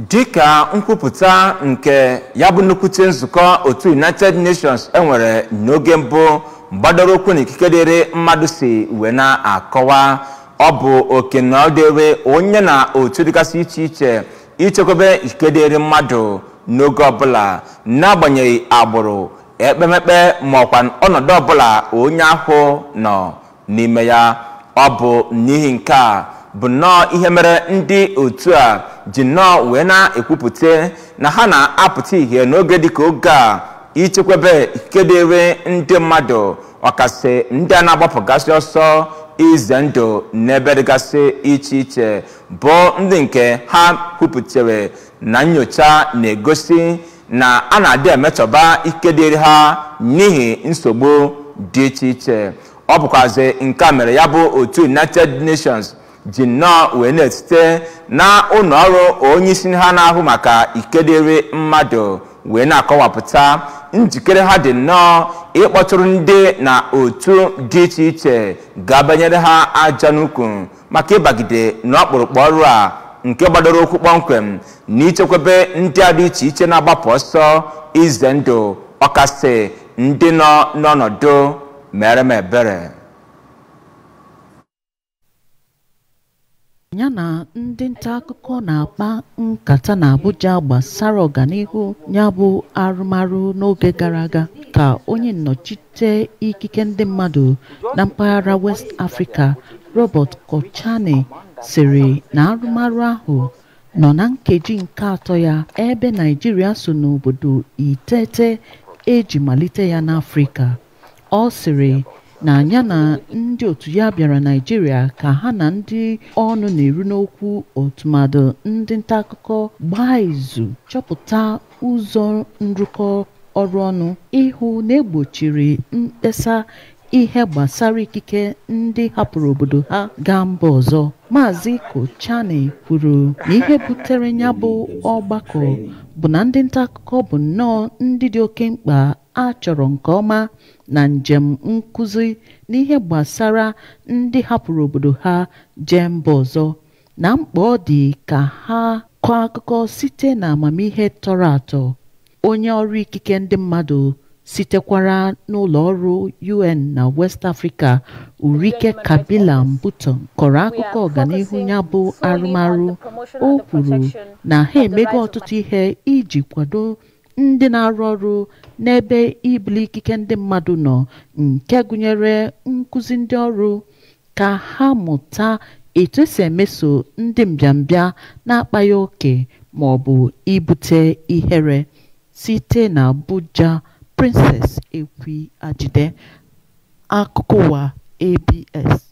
Dịka nkwupụta nke ya bụ nnukwute nzukọ otu United Nations enwere n'oge mbụ gbadoro okwu na ikike dịrị mmadụ si wee na-akọwa, ọ bụ oke na ọ dịrị onye na otu dịgasị iche iche ichekwebe ikike dịrị mmadụ n'oge ọbụla, n'agbanyeghị agbụrụ, ekpemekpe ma ọkwa ọnọdụ ọbụla onye ahụ nọ n'ime ya. Ọ bụ n'ihi nke a bụ nnọọ ihe mere ndị otu a ji nnọọ wee na-ekwupụta na ha na-apụta ìhè n'oge dịka oge a ichekwebe ikike dịrị ndị mmadụ, ọkasị ndị a na-agbapụgasị ọsọ ize ndụ n'ebe dịgasị iche iche, bụ ndị nke ha kwupụtara na nyocha na-egosi na a na-adị emetọba ikike dịrị ha n'ihi nsogbu dị iche iche. Ọ bụkwazi nke a mere ya bụ otu United Nations ji nnọọ wee na-esite na ụlọ ọrụ onye isi ha na-ahụ maka ikike dịrị mmadụ wee na-akọwapụta njikere ha dị nnọọ ịkpọtụrụ ndị na otu dị iche iche ga-abanyere ha aja n'ukwu maka ịbagide n'ọkpụrụkpụ ọrụ a nke gbadoro okwu kpọmkwem na ichekwebe ndị a dị iche iche na-agbapụ ọsọ ize ndụ, ọkasị ndị nọ n'ọnọdụ mere m ebere. Ya na ndị nta akụkọ na-akpa nkata n'Abuja gbasara ọganihu ya bụ arụmarụ n'oge gara aga, ka onye nnọchite ikike ndị mmadụ na mpaghara West Africa Robert Kochani sịrị na arụmarụ ahụ nọ na nkeji nke atọ ya, ebe Naịjirịa so n'obodo iteghete eji malite ya n'Afrịka. Ọ sịrị na ya na ndị otu ya bịara Naịjirịa ka ha na ndị ọnụ na-eru n'okwu ọtụmadụ ndị nta akụkọ gbaa izu chọpụta ụzọ nrụkọ ọrụ ọnụ ịhụ na egbochiri mkpesa ihe gbasara ikike ndị hapụrụ obodo ha gaa mba ọzọ. Maazị Kochani kwuru na ihe butere ya bụ ọgbakọ bụ na ndị nta akụkọ bụ nnọọ ndị dị oke mkpa a chọrọ nke ọma na njem nkụzi n'ihe gbasara ndị hapụrụ obodo ha jee mba ọzọ, na mkpa ọ dị ka ha kọọ akụkọ site na amamihe tọrọ atọ. Onye ọrụ ikike ndị mmadụ sitekwara n'ụlọ ọrụ UN na West Africa Ulrike Kabila Mbuton kọrọ akụkọ ọganihu ya bụ arụmarụ. O kwuru na ha emego ọtụtụ ihe iji kwado ndị na-arụ ọrụ n'ebe ibuli ikike ndị mmadụ nọ, nke gụnyere nkụzi ndị ọrụ ka ha mụta etu esi emeso ndị mbịambịa na-akpaghị oke ma ọ bụ ibute ihere. Site na Abuja, Princess Ekwi Ajide, akụkọ ụwa ABS.